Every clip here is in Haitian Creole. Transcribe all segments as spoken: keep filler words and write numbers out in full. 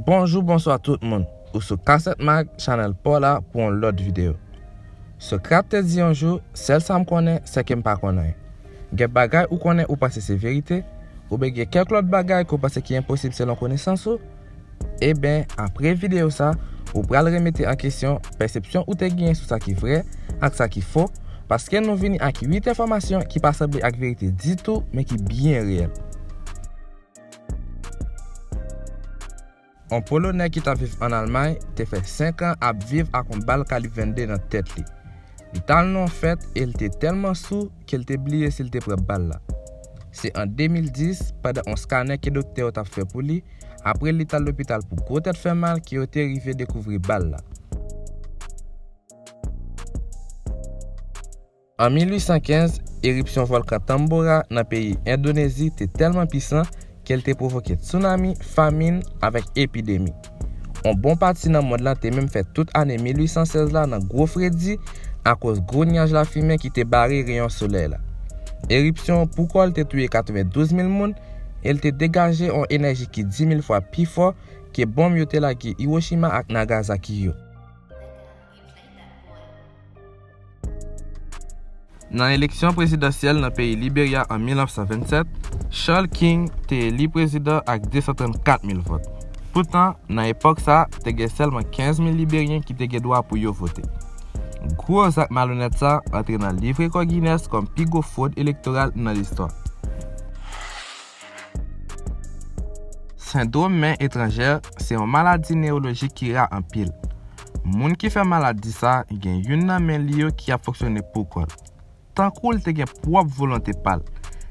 Bonjou, bonswa tout moun. Ou sou Kasèt Mag, chanèl pa w la pou yon lòt videyo. Sokrat te di yon jou, sèl sa m konnen, se ke m pa konn anyen. Gen bagay ou konnen ou panse se verite, oubyen gen kèk lòt bagay ke w panse ki enposib selon konesans ou? Eben, apre videyo sa, ou pral remete an kesyon pèsepsyon ou te genyen sou sa ki vrè ak sa ki fo, paske nou vini ak uit enfòmasyon ki pa sanble ak verite ditou, men ki byen reyèl. On Polonè ki t ap viv ann Almay te fè senk an ap viv ak on bal kalib vennde nan tèt li. Li t al nan yon fèt e l te tèlman sou ke l te bliye si l te pran bal la. Se an de mil dis, pandan on skanè ke doktè yo t ap fè pou li, apre li t al lopital pou gwo tèt fè mal, ke yo te rive dekouvri bal la. An mil uit san kenz, eripsyon vòlkan Tambora nan peyi Endonezi te tèlman pisan ke l te pwovoke tsunami, famin, avèk epidemi. On bon pati nan mond lan te menm fè tout ane mil uit san sèz la nan gwo fredi akoz gwo nyaj lafimen ki te bare reyon solèy la. Eripsyon an poukò l te touye katrevendouz mil moun e l te degaje on enèji ki di mil fwa pi fò ke bonm yo te lage Hiroshima ak Nagasaki yo. Nan eleksyon prezidansyèl nan peyi Liberya an mil nèf san vennsèt, Charles King te eli prezidan ak de san trannkat mil vòt. Poutan, nan epòk sa, te gen sèlman kenz mil Liberyen ki te gen dwa pou yo vote. Gwo zak malonèt sa antre nan liv rekò Guinness kòm pi gwo fwod elektoral nan listwa. Sendwòm men etranjè se yon maladi newolojik ki ra anpil. Moun ki fè maladi sa gen youn nan men li yo ki ap fonksyone pou kò l. Tankou l te gen pwòp volonte pa l,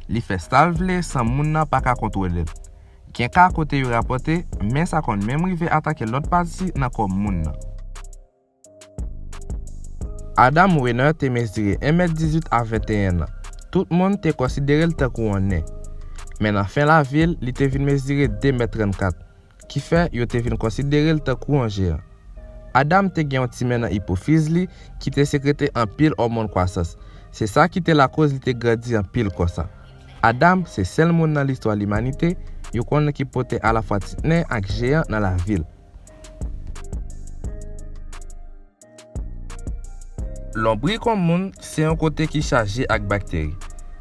li fè sa l vle san moun nan pa ka kontwole l. Gen ka kote yo rapòte, men sa konn menm rive atake lòt pati nan kò moun nan. Adam Wehner te mezire en mèt dizuit a venteyen an. Tout moun te konsidere l tankou yon nen. Men nan fen lavi l, li te vin mezire de mèt trannkat, ki fè yo te vin konsidere l tankou yon jeyan. Adam te gen yon ti men nan ipofiz li ki te sekrete anpil òmòn kwasans. Se sa ki te lakoz li te grandi anpil konsa. Adam se sèl moun nan listwa limanite yo konnen ki pote alafwa ti nen ak jeyan nan lavi l. Lonbrik yon moun se yon kote ki chaje ak bakteri.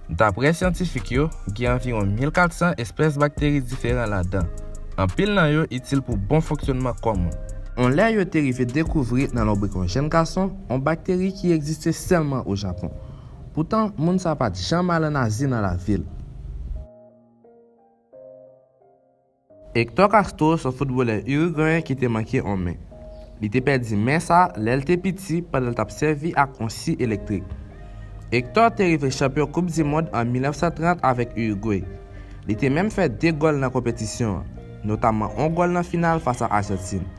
Daprè syantifik yo, gen anviwon mil kat san espès bakteri diferan ladan. Anpil nan yo itil pou bon fonksyònman kò moun. On lè yo te rive dekouvri nan lonbrik yon jèn gason, yon bakteri ki egziste sèlman o Japon. Poutan, moun sa pa t janm al ann Azi nan lavi l. Hector Castro se yon foutbolè irigweyen ki te manke yon men. Li te pèdi men sa lè l te piti pandan l t ap sèvi ak yon si elektrik. Hector te rive chanpyon Koup di Mond an mil nèf san trant avèk Irigwe. Li te menm fè de gòl nan konpetisyon an, notamman yon gòl nan final fas a Ajantin.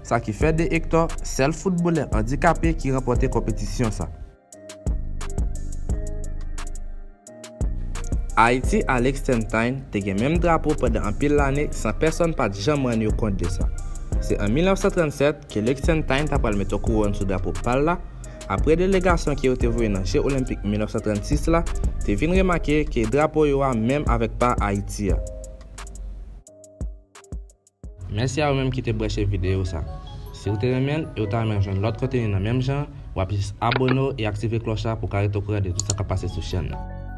Sa ki fè de Hector sèl foutbolè andikape ki ranpòte konpetisyon sa. Ayiti a Liechtenstein te gen menm drapo pandan anpil lane san pèsonn pa t janm rann yo kont de sa. Se an mil nèf san trannsèt ke Liechtenstein ta pral mete yon kouwòn sou drapo pa l la, apre delegasyon ke yo te voye nan Je Olenpik mil nèf san trannsis la te vin remake ke drapo yo a menm avèk pa Ayiti a. Mèsi a ou menm ki te branche videyo sa. Si w te renmen l e w ta renmen jwenn lòt konteni nan menm jan, w ap jis abone w e aktive klòch la pou w ka rete okouran de tout sa k ap pase sou chèn nan.